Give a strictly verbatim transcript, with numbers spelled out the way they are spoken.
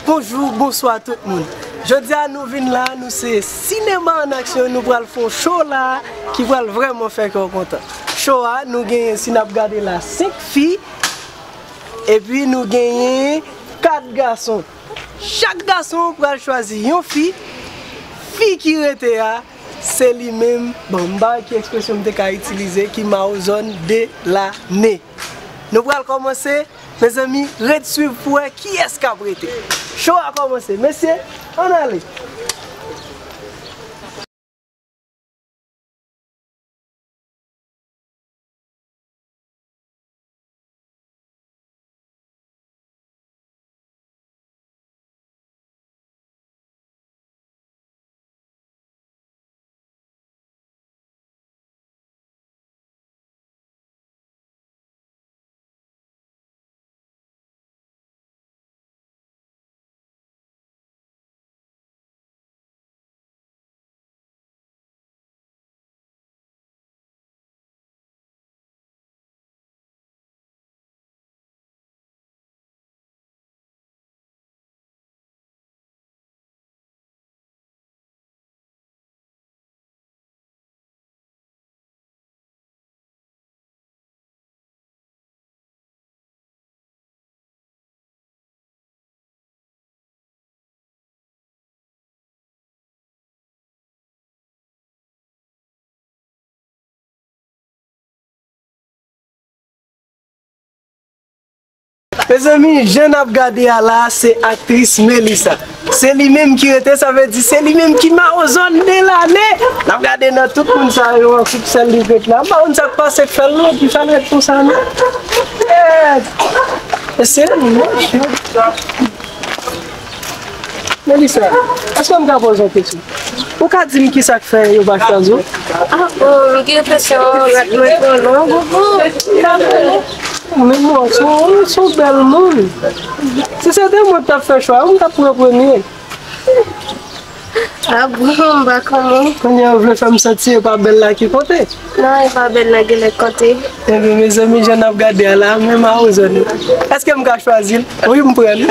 Bonjou, bonswa tout moun. Jodi a nou vin la, nou se Sinema an Aksyon, nou pral fè yon show la ki pral vrèman fè kè w kontan. Show a, nou genyen, si n ap gade la, senk fi, epi nou genyen kat gason. Chak gason pral chwazi yon fi. Fi ki rete a, se li menm, bon, m pa wè ki ekspresyon m te ka itilize, ki mawozòn de lane. Nou pral kòmanse, mezanmi, ret swiv pou wè kiyès k ap rete. Show a kòmanse, mesye, ann ale. Mezanmi, jan n ap gade a la, se aktris Melissa. Se li menm ki rete, sa vle di se li menm ki mawozòn de lane. N ap gade nan tout moun sa yo, an koup sèl li ret la. M pa konn sa k pase k fè l non, ki fè l ret konsa non. Eh, mesye, non, mesye. Melissa, èske m ka poze yon kesyon? Ou ka di m kisa k fè yo pa chwazi w? Ah, oh, m gen enpresyon rad mwen twò long, bobo. Men mwen, se yon, se yon bèl moun. Si se te mwen k t ap fè chwa, m t ap pran premye. Ah bon, m pa konnen. Kounye a, ou vle fè m santi e pa bèl la ki konte? Non, e pa bèl la genlè k konte. Ebyen, mezanmi, jan n ap gade a la, men mawozòn. Èske m ka chwazi l? Wi, m pran l.